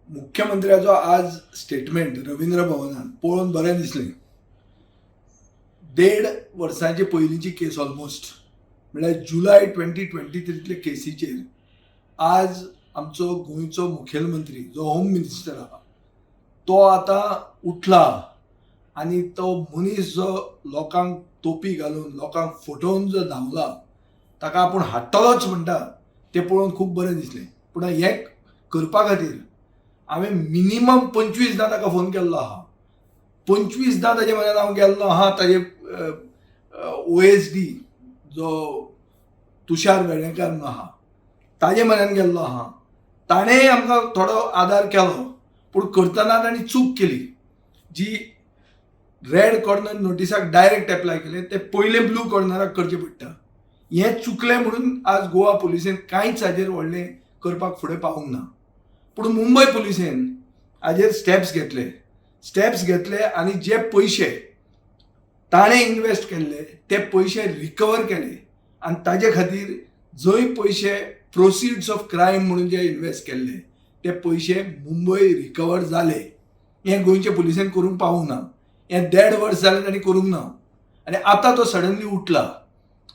मुख्यमंत्र्याचो आज स्टेटमेंट रवींद्र भवनान पळोवन बरें दिसलें. देड वर्सांचे पयलींची केस, ऑलमोस्ट म्हळ्यार जुलय 2023तले केसीचेर आज आमचो गोंयचो मुखेलमंत्री, जो होम मिनिस्टर आहा, तो आतां उठला आनी तो मनीस जो लोकांक तोपी घालून लोकांक फटोवन जो धांवला, ताका आपूण हाडटलोच म्हणटा, तें पळोवन खूब बरें दिसलें. पूण हें करपा खातीर हांवें मिनिमम 25दां ताका फोन केल्लो आहा. 25दां ताजे म्हऱ्यान हांव गेल्लो आहा. ताजे ओएसडी जो तुषार वेर्णेकर म्हणून आहा, ताजे म्हऱ्यान गेल्लो आहा. ताणेंय आमकां थोडो आदार केलो, पूण करतना तांणी चूक केली. जी रेड कॉर्नर नोटिसाक डायरेक्ट एप्लाय केलें, ते पयलें ब्लू कॉर्नराक करचें पडटा. हें चुकलें म्हणून आज गोवा पुलिसेन कांयच हाजेर व्हडलें करपाक फुडें पावूंक ना. पूण मुंबय पुलिसेन हाजेर स्टेप्स घेतले. स्टेप्स घेतले आनी जे पयशे ताणें इन्वेस्ट केल्ले, ते पयशे रिकवर केले आनी ताजे खातीर जंय पयशे प्रोसिड्स ऑफ क्रायम म्हणून जे इन्वेस्ट केल्ले, ते पयशे मुंबय रिकवर जाले. हें गोंयचे पुलिसेन करूंक पावूंक ना. हें देड वर्स जालें तांणी करूंक ना आनी आतां तो सडनली उठला.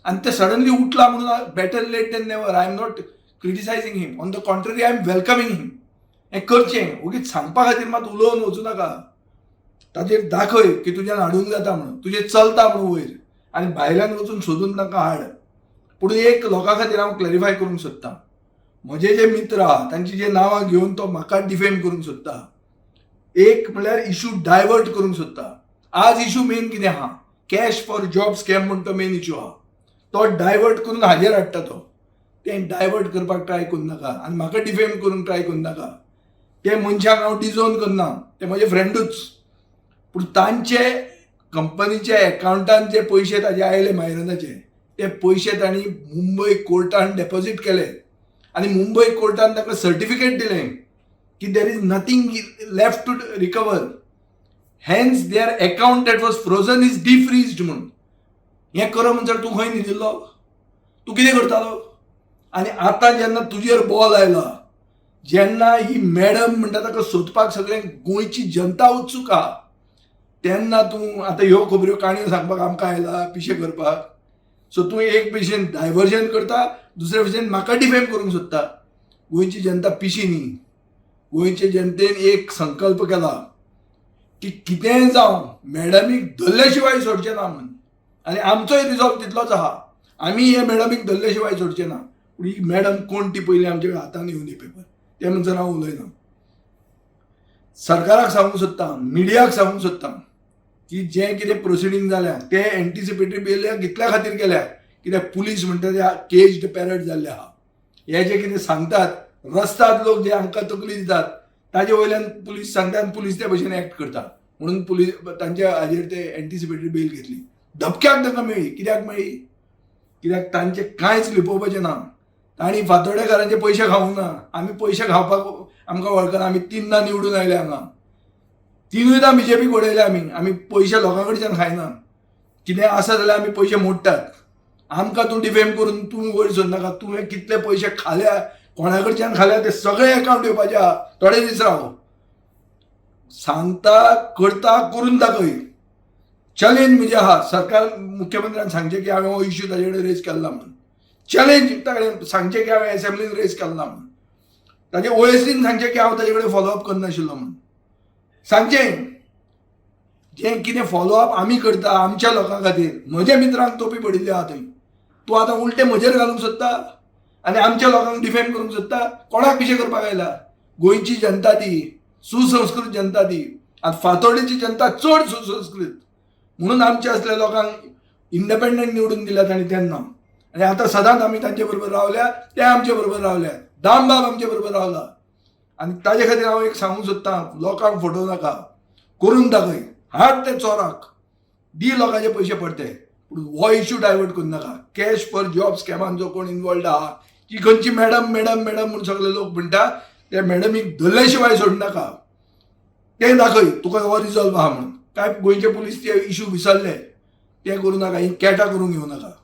आनी ते सडनली उठला म्हणून, better late than never. I am not criticizing him, on the contrary, I am welcoming him. हें करचें. ओगीच सांगपा खातीर मात उलोवन वचूं नाका. ताजेर दाखय की तुज्यान हाडूंक जाता म्हणून, तुजें चलता म्हणून वयर, आनी भायल्यान वचून सोदून तांकां हाड. पूण एक लोकां खातीर हांव क्लॅरिफाय करूंक सोदतां. म्हजे जे मित्र आहा, तांची जे नांवां घेवन तो म्हाका डिफेम करूंक सोदता, एक म्हणल्यार इशू डायवर्ट करूंक सोदता. आज इशू मेन कितें आहा? कॅश फॉर जॉब स्कॅम म्हूण तो मेन इशू आहा. तो डायवर्ट करून हाजेर हाडटा तो. तें डायवर्ट करपाक ट्राय करूं नाका आनी म्हाका डिफेम करूंक ट्राय करूं नाका. ते मनशाक हांव डिजोन करना, ते म्हजे फ्रेंडूच. पूण तांचे कंपनीच्या एकावंटान जे पयशे ताजे आयले मायरनाचे, ते पयशे तांणी मुंबय कोर्टान डेपॉझीट केले आनी मुंबय कोर्टान ताका सर्टिफिकेट दिलें की there is nothing left to recover, hence their account that was frozen is defreezed म्हणून. हें कर म्हणसर तूं खंय न्हिदिल्लो? तूं कितें करतालो? आनी आतां जेन्ना तुजेर बॉल आयला, जेन्ना ही मॅडम म्हणटा ताका सोदपाक सगळें गोंयची जनता उत्सूक आहा, तेन्ना तूं आतां ह्यो खबऱ्यो काणयो सांगपाक आमकां आयला, पिशें करपाक. सो तूं एक भशेन डायवर्जन करता, दुसरे भशेन म्हाका डिफेम करूंक सोदता. गोंयची जनता पिशी न्ही. गोंयचे जनतेन एक संकल्प केला की कितेंय जावं, मॅडमीक धरले शिवाय सोडचें ना म्हणून. आनी आमचोय रिजॉल्व तितलोच आहा. आमी हे मॅडमीक धरले शिवाय सोडचे ना. पूण ही मॅडम कोण ती पयलीं आमच्या हातान येवन दी पेपर. ते म्हणसर हांव उलयना. सरकाराक सांगूंक सोदता, मिडियाक सांगूंक सोदता की जें कितें प्रोसिडींग जाल्या, ते एंटिसिपेटरी बेल कितल्या खातीर केल्या? कित्याक पुलीस म्हणटा ते केज्ड पॅरट जाल्ले आहा. हे जे कितें सांगतात रस्ताद लोक, जे आमकां तकली दितात, ताजे वयल्यान पुलीस सांगता आनी पुलीस त्या भशेन एक्ट करता. म्हणून पुलीस तांच्या हाजेर ते एंटिसिपेटरी बेल घेतली. धपक्याक तांकां मेळ्ळी. कित्याक मेळ्ळी? कित्याक तांचें कांयच लिपोवपाचें ना. तांणी फातोडेकारांचे पयशे खावंक ना. आमी पयशे खावपाक आमकां वळखना. आमी तिनदां निवडून आयले हांगा, तिनूयदां बीजेपीक उडयले आमी. आमी पयशे लोकां कडच्यान खायना. कितें आसा जाल्यार आमी पयशे मोडटात. आमकां तूं डिफेम करून तूं वयर सरनाका. तुवें कितले पयशे खाल्या, कोणा कडच्यान खाल्या, ते सगळे एकावंट येवपाचे आहा. थोडे दीस राव. सांगता करता, करून दाखय. चॅलेंज म्हणजे आहा, सरकार मुख्यमंत्र्यान सांगचें की हांवें हो इश्यू ताजे कडेन रेज केल्ला म्हणून. चॅलेंज ताणें सांगचें की हांवें एसेंब्लीन रेज केल्ला म्हणून. ताजे ओएसडीन सांगचें की हांव ताजे कडेन फॉलोअप करनाशिल्लो म्हणून सांगचें. जें कितें फॉलोअप आमी करता आमच्या लोकां खातीर, म्हज्या मित्रांक तोपी पडिल्ली आहा थंय, तूं आतां उलटें म्हजेर घालूंक सोदता आनी आमच्या लोकांक डिफेम करूंक सोदता. कोणाक पिशें करपाक आयला? गोंयची जनता ती सुसंस्कृत जनता ती. आनी फातोर्डेची जनता चड सुसंस्कृत. म्हणून आमच्या असल्या लोकांक इंडिपेंडंट निवडून दिल्यात. आनी तेन्ना आनी आतां सदांच आमी तांचे बरोबर रावल्या, ते आमचे बरोबर रावल्या. दामबाब आमचे बरोबर रावला. आनी ताजे खातीर हांव एक सांगूंक सोदतां, लोकांक फटोवं नाका. करून दाखय. हाड ते चोराक, दी लोकांचे पयशे परते, पूण हो इश्यू डायवर्ट करूं नाका. कॅश फॉर जॉब स्कॅमान जो कोण इनवॉल्ड आहा, ती खंयची मॅडम, मॅडम, मॅडम म्हूण सगळे लोक म्हणटा, त्या मॅडमीक धरले शिवाय सोडू नाका. तें दाखय, तुका हो रिजॉल्व आहा म्हणून. काय गोंयचे पुलीस ते इश्यू विसरले? ते करूं नाका. ही कॅटा करूंक घेवं नाका.